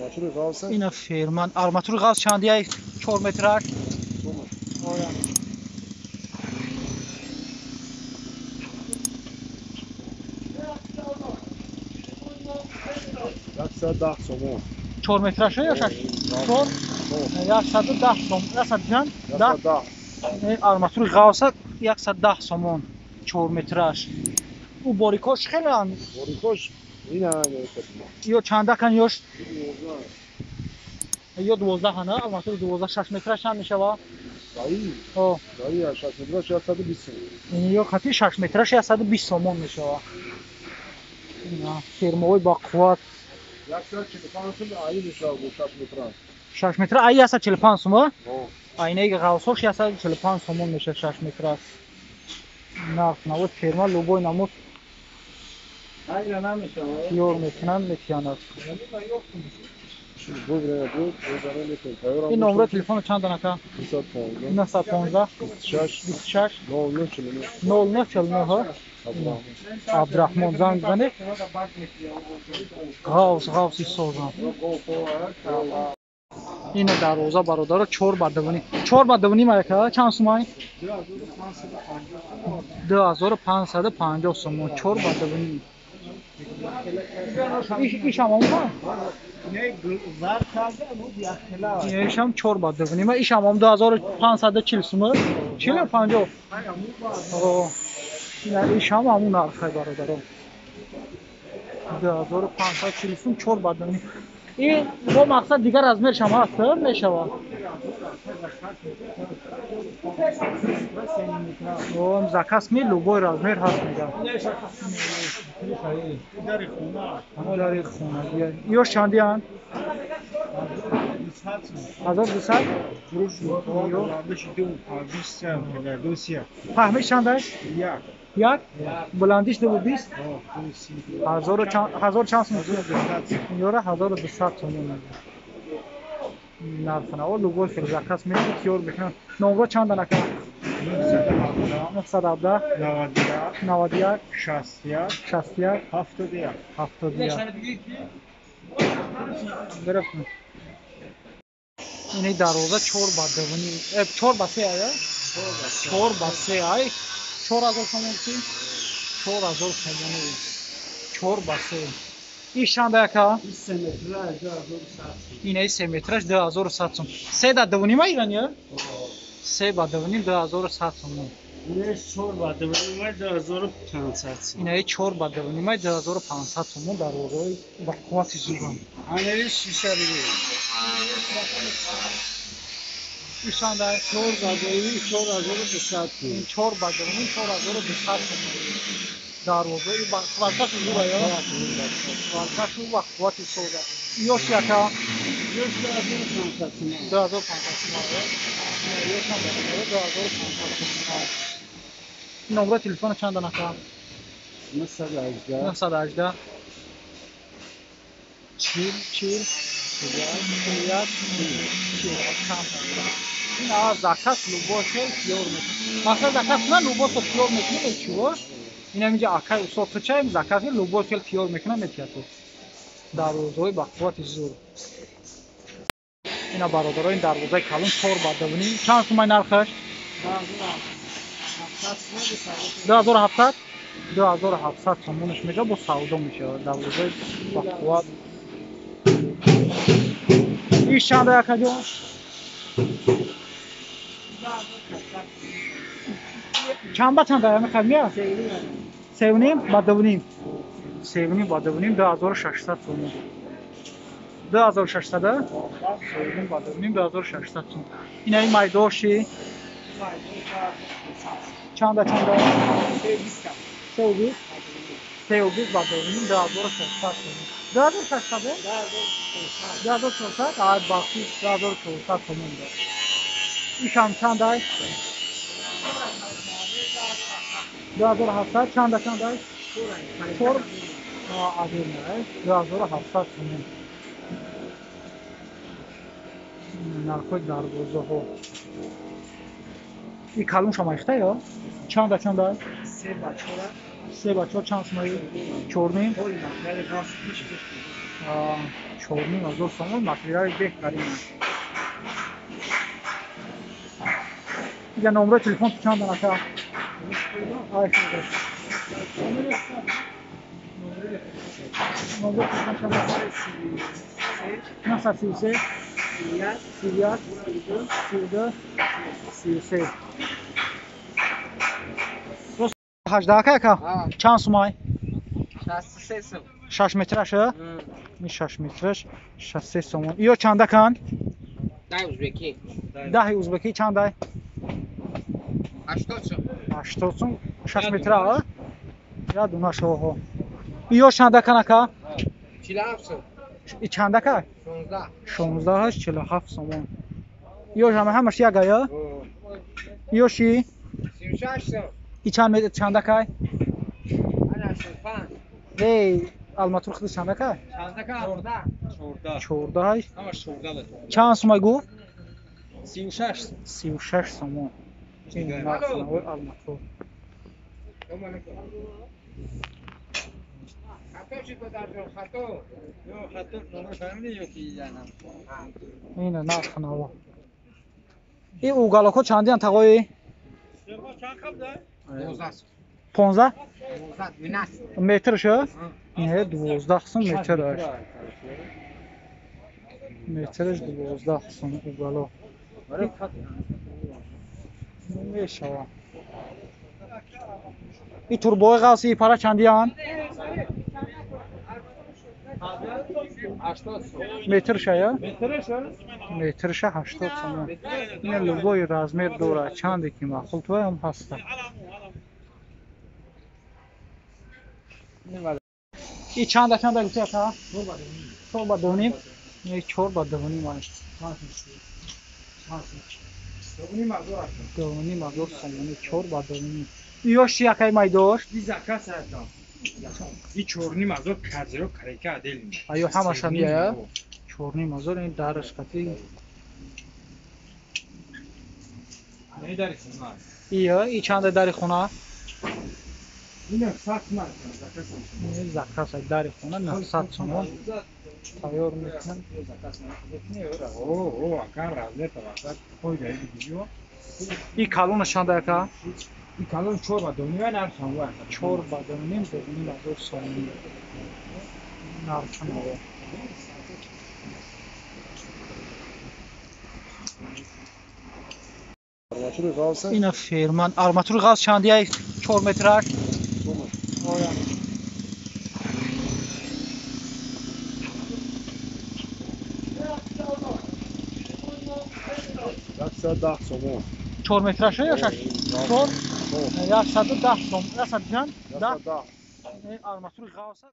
Арматури ғавса? Ина ферман. Арматури ғавс чанди ай 4 метраш? Оя. 110 сомон. 4 метраш ё 6? 4? 110 сом. 100 чанд? 110. Арматури ғавса 110 сомон 4 метраш. У борикош хелеан? Борикош ина. Ё чандакан ёш? Ё 12 ана, арматури 12 6 метраш чанд мешава? Саи. О. Саи 6 метраш 120 сомон. Ё хати 6 метраш 120 сомон мешава. Ина фермаҳои бақувват. 145 сом аи мешава бо 6 метраш. 6 метра аи 145 сом? Айнаи ғавсош 145 сомон мешава 6 метраш. Нарх навод ферма любой намуд тиёр мекунанд, метиянад. Ин номраи телефоно чанд анака? 915 26 09 49. Абдурахмон занг занед. Ғавс ғавси созам. Ина дарвоза, бародаро, 4 ба 2.5. 4 ба 2.5 аяка чанд сумай? 2550 сомон 4 ба 2.5. Ишам омма? Ишам 4 ба 2.5. Ишам ом 2540 сум. 40 50. Ина ишам ҳамун нархай, бародаро. 2540 сум 4 ба 2.5. И бо мақсад дигар размершам ҳаст, мешавад. Заказ ми любой размер ҳаст, мегам. Дари хона. Ёш чандианд? 1200? Паҳмиш чанд аст? Як? Баландиш 2.20? Ҳазор чанд сум? Ёра 1200 сомон. Нархнаво любой хел заказ мекунад, тиёр мекунад. Номро чанд анака? 917 91 61 61 71. 71. Гирифтем. Ини дарвоза 4 ба 2.5, 4 ба 3 ая? 4 ба 3 ай. 4000 сомон ки? 4000 сомони. 4 ба 3. Иш чанд яка? Инаи 3 метраш 2100 сом. 3 да 2.5 ирания? 3 ба 2.5 2100 сомон. Инаи 4 ба 2.5 2500 сом. Инаи 4 ба 2.5 2500 сомон дарвозаҳои ба қуввати зурам. Анаи шиша бигир. Иш чанд ай? 4 ба 2.5 4200 сом. 4 ба 2.5 4200 сомон. Дарвозаи ба сваркашу зура ё? Сваркашу ба қуввати сода. Ёш яка? Ёш 2500 сом. 2500 сом. Ёш ҳам 2500 сом. Номра телефона чанд анака? 918 918 40 40 41 41. Ин заказ любой хел тиёр мекунад. Масалан, заказ кунад, любой хел тиёр мекунад, чиво? Ин ҳаминҷа акай усто кучаем, заказ любой хел тиёр мекунад, метиҳад. Дарвозаҳои ба қуввати зур. Ина, бародаро, ин дарвозаи калон 4 ба 2.5. Чанд сумай нархаш? 2700. 2700 сомонаш мешавад, бо савдо мешавад. Дарвозаи ба қувват. Иш чанда, якаҷон? Чанд ба чанд ая мехоҳад мия? 3.5 ба 2.5. 3.5 ба 2.5 2600 сомон. 2600, 3.5 ба 2.5 2600 сомон. Инаи майдоши чанда чанда? 3.20. 3.20 ба 2.5 2600 сомон. 2600? 2400? Ай, бахшиш, 2400 сомон. Ишам чанд ай? 2700. Чанда чанд ай? Чор азин ай 2700 сомон. Нархҳои дарвозаҳо. И калоншам айхта ё? Чанда чанда ай? 3 ба 4 чанд сомаи? 4.5? 4,5 ҳазор сомон, материали беҳтарин. Ига номрои телефон чанд ака? Номрои телефон чанд? 933 31 32 33. 18 ака ака? Чанд сумай? 63 сум. 6 метраш? Ми 6 метраш 63 сомон. Иё чанда кан? 10 узбеки. 10 узбеки чандай? 80 сум. 80 сум 6 метра, а? Я дуна шоҳо. Иё чанда кан ака? 47 сум. И чанда ка? 16. 16 47 сомон. Иё жама ҳамаш як ая? Иё ши? 36 сум. И чанд метр чанда кай? 85. Эй, алматур худи чанда кай? Чанда кай? 14. 14. 14. Ҳамаш 14. Чанд сумай гуфт? 36. 36 сомон. Ин нархи алматур. Ин нархи наво. И уголокҳо чандиян тағои? 15 метрш? Не, 12 сум метраш. Метраш 12 сум уголок. Мешава. И турбои ғалси пара чандиян? Метрша я? Метрша 80 сом. Ин любой размер дора, чанде ки маъқул туам ҳаста. И чанда чанда гуфти ака? 4 ба 2.5. Не 4 ба 2.5 ай. 2.5 ҳазор сомонӣ 4 ба 2.5. Иё чи акай майдош? И заказ ҳастам. И 4,5 ҳазор козырёк кройка отдельно. Аё ҳамаша меая? 4,5 ҳазор ин дараш қати. Не дари хона. Ия, и чанда дари хона? Ина 100 сомон заказ. Ин заказ ай дари хона 900 сомон. Тайёр мекунам. О, о, ака размер тавассут қойда видео. И калона чанда ака? И калон 4 ба 2.5 нарх сомон. 4 ба 2.5, 2,5 ҳазор сомонӣ. Нархи наво. Арматури ғавса? Ина ферман арматури ғавс чандияй 4 метраш? Оя. 110 сомон. 4 метраша ё 6? 4? 110 сом. 100 чанд? 110. Арматури ғавса.